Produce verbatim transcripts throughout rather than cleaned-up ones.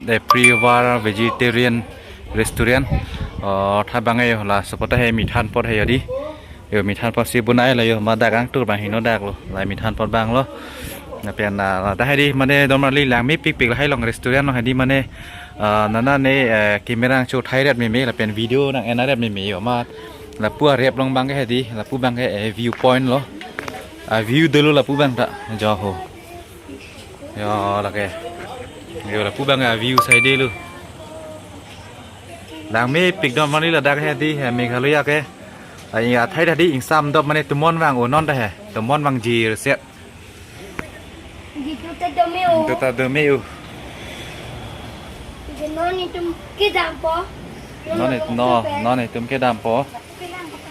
The Privar Vegetarian Restaurant. Oh, tha bang yo, laso apot he methan apot he yo dei. Yo, methan apotsi bonai lo yo, ma dak angtur bang heno dak lo. La methan apot bang lo. Lapen, ah, ladak he dei mane dormarli langmepikpik lahai along restaurant along he dei mane, ah, nana ne, eh, camera nangchothai ret meme lapen video nang-en ret meme yo ma. Lapu arep along bang ke he dei, lapu bang ke, eh, view point lo. Ah, view dolo lapu bang ta. Jo ho. Yo, lake. Yo, lapu bang a view side lo. Langmepik dormarli ladak he dei, he Meghalaya ke. Ai, athai ta dei ingsam dop mane tomon vang o non ta he. Tomon vang jir set. Di tu ta dome o. Tu ta dome o. Di non itum kedampo. Non it-, no, non itum kedampo.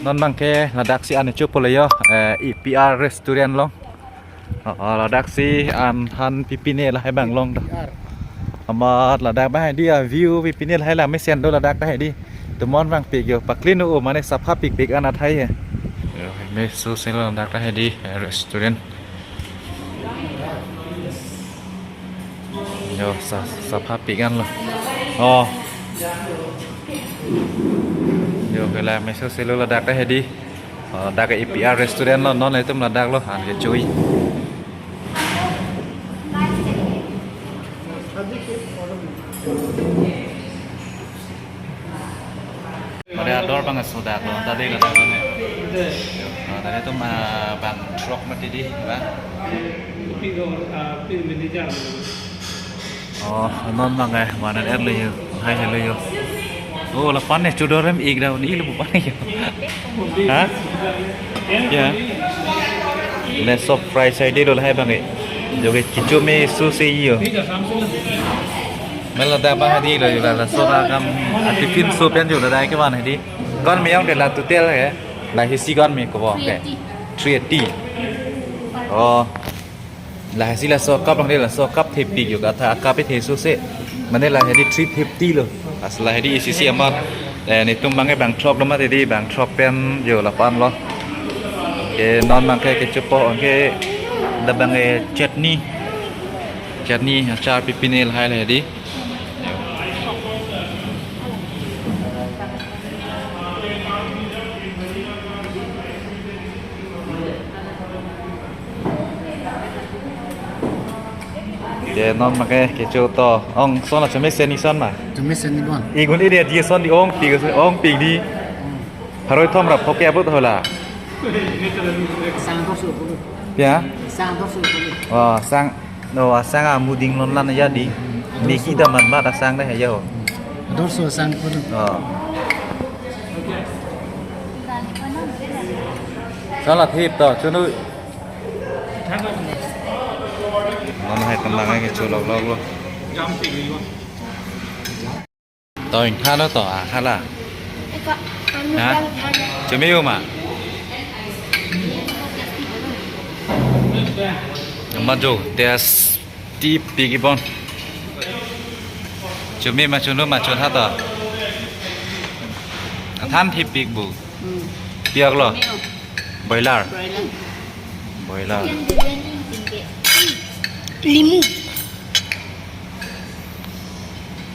Non bang ke ladaksi an chopo le yo, eh, E P R restaurant along. Oh, oh, ladaksi an than pipine lahai bang along ta. Amat ladak bang he dei a view pipine lahai la mesen do ladak ta he dei. Tomon vangpik yo, paklin o mane saphapikpik an athai he. Yo, me so se lo ladak ta he dei, eh, restaurant. Yo, sa, saphapik an lo. Oh. Yo, ke la me so se lo ladak ta he dei. Oh, dak ke E P R restaurant lo, non itum ladak lo, an kechui. Mane ador bang soda ko tadi kata bang. Ah, tadi tu ma bang throk mati dei, bang. Kopi ko, ah, pin manager. Oh, non bang eh, mana er le yo, hai hello yo. Oh, lapu-an ne chodorem ik da, ni le bukan yo. Ha? Ya. Laso fry side lo hai bang eh. Jo ke kechome so se yo. Mela da bang he dei lo yo la, laso ra kam a tiffin so pen jo la dai ke bang he dei. Kon me yong de la total he. La hisi kon me ko bo ke. Three eighty. Oh. La hisi laso cup bang de laso cup thepik yo katha cup e the so se. Mane la he dei three fifty lo. As la he dei isi si amat, eh, netum bang e bang throk lo mati dei bang throk pen yo lapu-an lo. Ke non bang ke kechopo ke la bang e chutney. Chutney achar pipine lahai le dei. Ke non ma ke kecho to. Ong son la chome sen ni son ma. Chome sen ni bon. Igun area di son di ongpik, ongpik dei. Haroi thom ra phoke abot hola. Sang dorso pulu. Ya? Sang dorso pulu. Oh, sang. No, asang amuding non lan ya dei. Megi daman mat asang dei ya ho. Dorso sang pulu. Oh. Sala thip to, chunu. Non hai telang ke cholok lok lo. To ingthan lo to, ah, hala. Eka, anu Ha? Jang than. Chome yo ma. Ma jo, test tip pik ibon. Chome ma chunu ma chun ha to. Than thip pik bu. Hmm. Piak lo. Chome yo. Boiler. Boiler. Boiler. Chicken biryani tingke. Limu.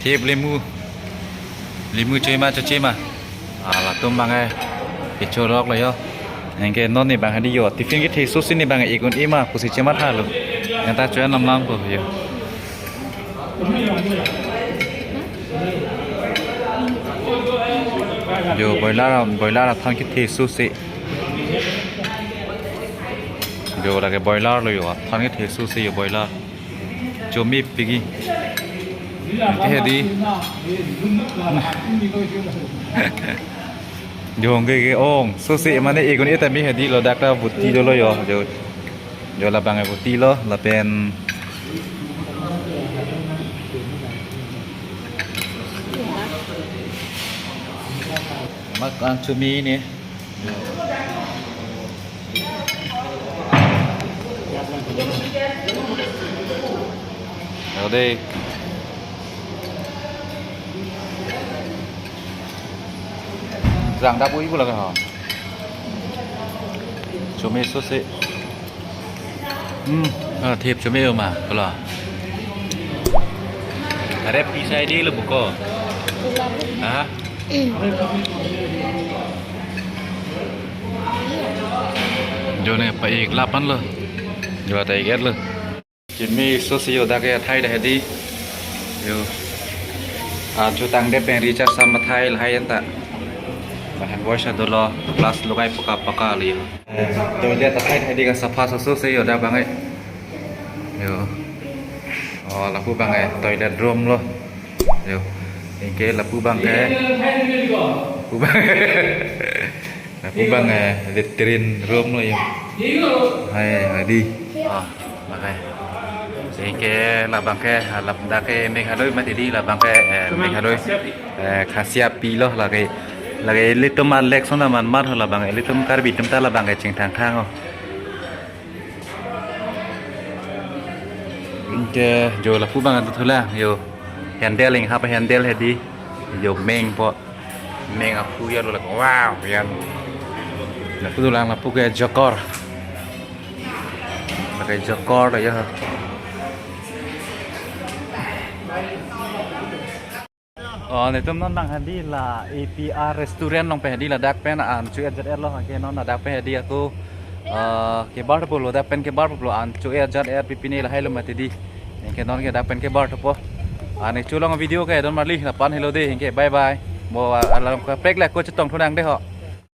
Thip limu. Limu choi ma choche ma. Ah, latum bang eh. Kecholok lo yo. Anke non ni bang hadi yo. Tiffin kethe so si ni bang ikun ima pusi chematha lo. Neta choi nam lang po yo. Jo boiler, boiler athan kethe so si. Jo lake boiler lo yo, athan kethe so si yo boiler. Chome pik ke. Ke dei. Jo ke ke ong. So si mane ikun eta me hadi lo dak ta buti dolo yo. Jo. Jo labang e buti lo lapen. Mak an chome ni. Ade. Rang dap ui pula ka ho. Chome so si. Hmm, ah, thip chome ma, pula. Are pi sai di lo buko. Ha? Jo ne pa-ik lapan lo. Jo ta ik-et lo. Kimi so si yo dak ke athai dak hedi. Yo. A chu tangdet pen recharge sam athai lahai anta. Ba hand wash dolo, plus logai paka paka li yo. Eh, toilet athai dak hedi, ka sapha so so si yo dak bang eh. Yo. Oh, lapu bang eh toilet room lo. Yo. Anke lapu bang ke. Lapu bang. Lapu bang eh latrine room lo yo. Hai, hai di. Ah, bang eh. Anke labang ke, ah, lap dak ke Meghalaya mati di, labang ke, eh, Meghalaya. Eh, Khasiapi lo lake. Lake ilitum alek sona man mat ho labang, ilitum Karbi atum ta labang ke chingthang thang ho. Anke jo lapu bang anta thulang yo. Handle ing hap handle hedi. Yo meng po. Meng aphu ya lo lake. Wow, yan. Lapu thulang lapu ke jokor. Lake jokor lo ya. Oh, netum non nang hedi la A P R restaurant along pen hedi ladak pen an chu-et jat-et lo, anke non ladak pen hedi ako, eh, kebar pulo, dak pen kebar pulo, an chu-et jat-et pi pine lahai lo mati di. Anke non ke dak pen kebar thupo. An chu long video ke don marli lapu-an helo de, anke bye bye. Mo, ah, along kaprek le ako chetong thunang de ho.